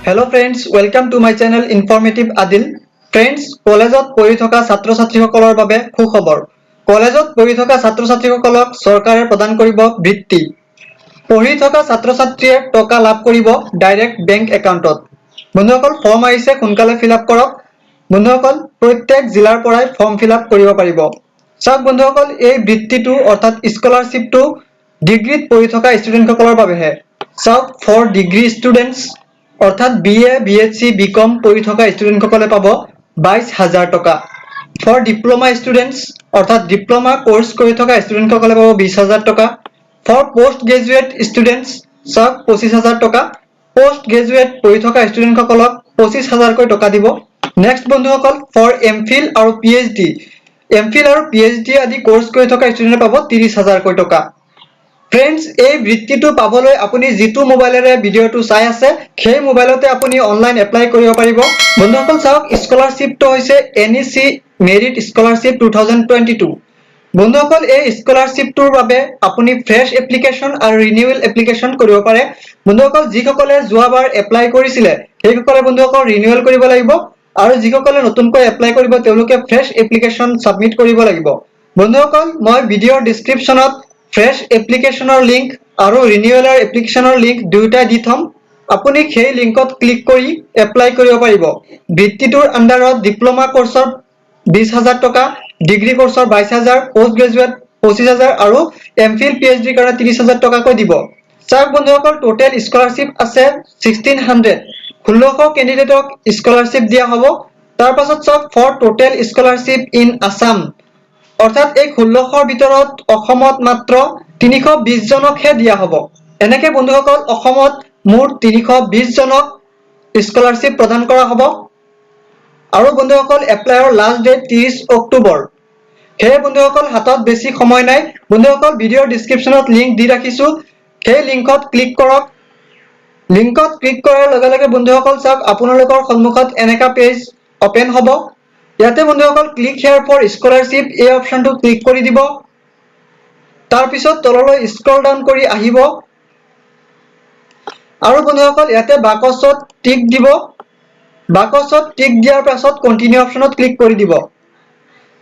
Hello friends, welcome to my channel Informative Adil. Friends, কলেজত পঢ়ি থকা ছাত্ৰ ছাত্ৰীসকলৰ বাবে সুখবৰ। কলেজত পঢ়ি থকা ছাত্ৰ ছাত্ৰীসকলক চৰকাৰে প্ৰদান কৰিব বৃত্তি। পঢ়ি থকা ছাত্ৰ ছাত্ৰীয়ে টকা লাভ কৰিব ডাইৰেক্ট বেংক একাউণ্টত। বন্ধুসকল, ফৰ্ম আহিছে, সোনকালে ফিল আপ কৰক। বন্ধুসকল, প্ৰত্যেক জিলাৰ পৰাই ফৰ্ম ফিল আপ কৰিব পাৰিব। চাওক বন্ধুসকল, এই বৃত্তিটো অৰ্থাৎ স্কলাৰশ্বিপটো ডিগ্ৰীত পঢ়ি থকা ষ্টুডেণ্টসকলৰ বাবেহে। চাওক, ফৰ ডিগ্ৰী ষ্টুডেণ্টছ, অৰ্থাৎ B A, B S C, B কম পঢ়ি থকা ষ্টুডেণ্টসকলে পাব 22,000 টকা। ফৰ ডিপ্ল'মা ষ্টুডেণ্টছ, অৰ্থাৎ ডিপ্ল'মা কৰ্চ কৰি থকা ষ্টুডেণ্টসকলে পাব 20,000 টকা। ফৰ পষ্ট গ্ৰেজুৱেট ষ্টুডেণ্টছ, চাওক, 25,000 টকা। পষ্ট গ্ৰেজুৱেট পঢ়ি থকা ষ্টুডেণ্টসকলক 25,000কৈ টকা দিব। নেক্সট বন্ধুসকল, ফৰ এম ফিল আৰু P H D, M Phil আৰু পি এইচ ডি আদি কৰ্চ কৰি থকা ষ্টুডেণ্টে পাব 30,000কৈ টকা। ফ্ৰেণ্ডছ, এই বৃত্তিটো পাবলৈ আপুনি যিটো মোবাইলেৰে ভিডিঅ'টো চাই আছে, সেই মোবাইলতে আপুনি অনলাইন এপ্লাই কৰিব পাৰিব। বন্ধুসকল চাওক, স্কলাৰশ্বিপটো হৈছে NEC Merit Scholarship 2022। বন্ধুসকল, এই স্কলাৰশ্বিপটোৰ বাবে আপুনি ফ্ৰেছ এপ্লিকেশ্যন আৰু ৰিনিউৱেল এপ্লিকেশ্যন কৰিব পাৰে। বন্ধুসকল, যিসকলে যোৱাবাৰ এপ্লাই কৰিছিলে, সেইসকলে বন্ধুসকল ৰিনিউৱেল কৰিব লাগিব আৰু যিসকলে নতুনকৈ এপ্লাই কৰিব, তেওঁলোকে ফ্ৰেছ এপ্লিকেশ্যন ছাবমিট কৰিব লাগিব। বন্ধুসকল, মই ভিডিঅ'ৰ ডিছক্ৰিপশ্যনত ফ্ৰেছ এপ্লিকেশ্যনৰ লিংক আৰু ৰিনিউৱেলৰ এপ্লিকেশ্যনৰ লিংক দুয়োটাই দি থ'ম। আপুনি সেই লিংকত ক্লিক কৰি এপ্লাই কৰিব পাৰিব। বৃত্তিটোৰ আণ্ডাৰত ডিপ্ল'মা কৰ্চৰ 20,000 টকা, ডিগ্ৰী কৰ্চৰ 22,000, পষ্ট গ্ৰেজুৱেট 25,000 আৰু এম ফিল, পি এইচ ডিৰ কাৰণে 30,000 টকাকৈ দিব। চাওক বন্ধুসকল, টোটেল স্কলাৰশ্বিপ আছে 1600, 1600 কেণ্ডিডেটক স্কলাৰশ্বিপ দিয়া হ'ব। তাৰ পাছত চাওক, for total scholarship in Assam, অৰ্থাৎ এই 1600ৰ ভিতৰত অসমত মাত্ৰ 320 জনকহে দিয়া হ'ব। এনেকে বন্ধুসকল, অসমত মুঠ 320 জনক স্কলাৰশ্বিপ প্ৰদান কৰা হ'ব। আৰু বন্ধুসকল, এপ্লাইৰ লাষ্ট ডেট 30 অক্টোবৰ। সেয়ে বন্ধুসকল, হাতত বেছি সময় নাই। বন্ধুসকল, ভিডিঅ'ৰ ডিছক্ৰিপশ্যনত লিংক দি ৰাখিছো, সেই লিংকত ক্লিক কৰক। লিংকত ক্লিক কৰাৰ লগে লগে বন্ধুসকল চাওক, আপোনালোকৰ সন্মুখত এনেকা পেজ অপেন হ'ব। ইয়াতে বন্ধুসকল, ক্লিক here for scholarship এই অপশ্যনটো ক্লিক কৰি দিব। তাৰপিছত তললৈ স্ক্ৰল ডাউন কৰি আহিব আৰু বন্ধুসকল, ইয়াতে বাকচত টিক দিব। বাকচত টিক দিয়াৰ পাছত কণ্টিনিউ অপশ্যনত ক্লিক কৰি দিব।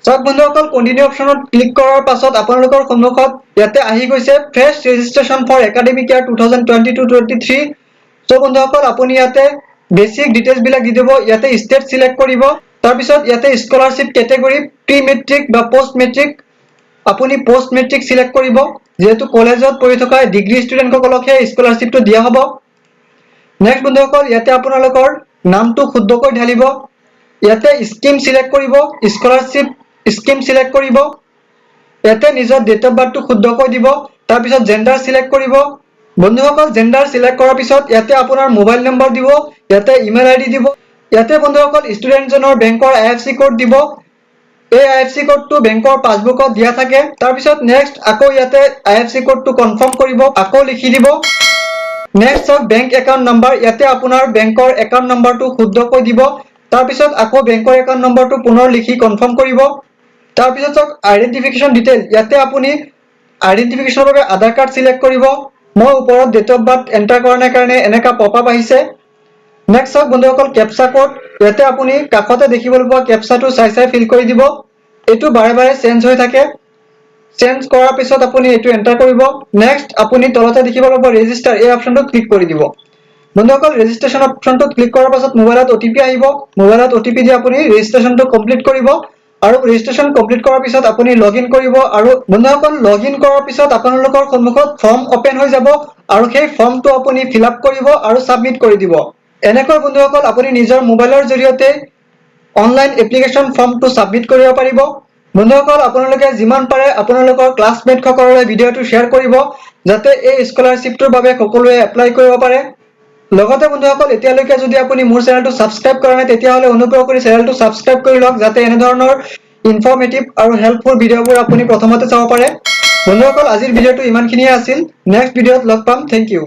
চাওক বন্ধুসকল, কণ্টিনিউ অপশ্যনত ক্লিক কৰাৰ পাছত আপোনালোকৰ সন্মুখত ইয়াতে আহি গৈছে fresh registration for academic year 2022-23। চ' বন্ধুসকল, আপুনি ইয়াতে বেচিক ডিটেইলছ বিলাক দি দিব। ইয়াতে ষ্টেট চিলেক্ট কৰিব। তাৰপিছত ইয়াতে স্কলাৰশ্বিপ কেটেগৰী প্ৰি মেট্ৰিক বা পষ্ট মেট্ৰিক, আপুনি পষ্ট মেট্ৰিক চিলেক্ট কৰিব, যিহেতু কলেজত পঢ়ি থকা ডিগ্ৰী ষ্টুডেণ্টসকলকহে স্কলাৰশ্বিপটো দিয়া হ'ব। নেক্সট বন্ধুসকল, ইয়াতে আপোনালোকৰ নামটো শুদ্ধকৈ ঢালিব। ইয়াতে স্কিম চিলেক্ট কৰিব, স্কলাৰশ্বিপ স্কিম চিলেক্ট কৰিব। ইয়াতে নিজৰ ডেট অফ বাৰ্থটো শুদ্ধকৈ দিব। তাৰপিছত জেণ্ডাৰ চিলেক্ট কৰিব। বন্ধুসকল, জেণ্ডাৰ চিলেক্ট কৰাৰ পিছত ইয়াতে আপোনাৰ মোবাইল নম্বৰ দিব, ইয়াতে ইমেইল আই ডি দিব। ইয়াতে বন্ধুসকল, ষ্টুডেণ্টজনৰ বেংকৰ আই এফ চি কোড দিব। এই আই এফ চি কোডটো বেংকৰ পাছবুকত দিয়া থাকে। তাৰপিছত নেক্সট আকৌ ইয়াতে আই এফ চি কোডটো কনফাৰ্ম কৰিব, আকৌ লিখি দিব। নেক্সট চাওক, বেংক একাউণ্ট নম্বৰ। ইয়াতে আপোনাৰ বেংকৰ একাউণ্ট নম্বৰটো শুদ্ধকৈ দিব। তাৰপিছত আকৌ বেংকৰ একাউণ্ট নম্বৰটো পুনৰ লিখি কনফাৰ্ম কৰিব। তাৰপিছত চাওক, আইডেণ্টিফিকেশ্যন ডিটেইল। ইয়াতে আপুনি আইডেণ্টিফিকেশ্যনৰ বাবে আধাৰ কাৰ্ড চিলেক্ট কৰিব। মই ওপৰত ডেট অফ বাৰ্থ এণ্টাৰ কৰা নাই কাৰণে এনেকা পপ আপ আহিছে। নেক্সট চাওক বন্ধুসকল, কেপচা কোড। ইয়াতে আপুনি কাষতে দেখিবলৈ পোৱা কেপচাটো চাই চাই ফিল কৰি দিব। এইটো বাৰে বাৰে চেঞ্জ হৈ থাকে। চেঞ্জ কৰাৰ পিছত আপুনি এইটো এণ্টাৰ কৰিব। নেক্সট আপুনি তলতে দেখিব পাব ৰেজিষ্টাৰ, এই অপশ্যনটোত ক্লিক কৰি দিব। বন্ধুসকল, ৰেজিষ্ট্ৰেশ্যন অপশ্যনটোত ক্লিক কৰাৰ পাছত মোবাইলত অ' টি পি আহিব। মোবাইলত অ' টি পি দি আপুনি ৰেজিষ্ট্ৰেশ্যনটো কমপ্লিট কৰিব আৰু ৰেজিষ্ট্ৰেশ্যন কমপ্লিট কৰাৰ পিছত আপুনি লগ ইন কৰিব। আৰু বন্ধুসকল, লগ ইন কৰাৰ পিছত আপোনালোকৰ সন্মুখত ফৰ্ম অপেন হৈ যাব আৰু সেই ফৰ্মটো আপুনি ফিল আপ কৰিব আৰু ছাবমিট কৰি দিব। এনেকৈ বন্ধুসকল, আপুনি নিজৰ মোবাইলৰ জৰিয়তে অনলাইন এপ্লিকেশ্যন ফৰ্মটো ছাবমিট কৰিব পাৰিব। বন্ধুসকল, আপোনালোকে যিমান পাৰে আপোনালোকৰ ক্লাছমেটসকললৈ ভিডিঅ'টো শ্বেয়াৰ কৰিব, যাতে এই স্কলাৰশ্বিপটোৰ বাবে সকলোৱে এপ্লাই কৰিব পাৰে। লগতে বন্ধুসকল, এতিয়ালৈকে যদি আপুনি মোৰ চেনেলটো ছাবস্ক্ৰাইব কৰা নাই, তেতিয়াহ'লে অনুগ্ৰহ কৰি চেনেলটো ছাবস্ক্ৰাইব কৰি লওক, যাতে এনেধৰণৰ ইনফৰ্মেটিভ আৰু হেল্পফুল ভিডিঅ'বোৰ আপুনি প্ৰথমতে চাব পাৰে। বন্ধুসকল, আজিৰ ভিডিঅ'টো ইমানখিনিয়ে আছিল। নেক্সট ভিডিঅ'ত লগ পাম। Thank you.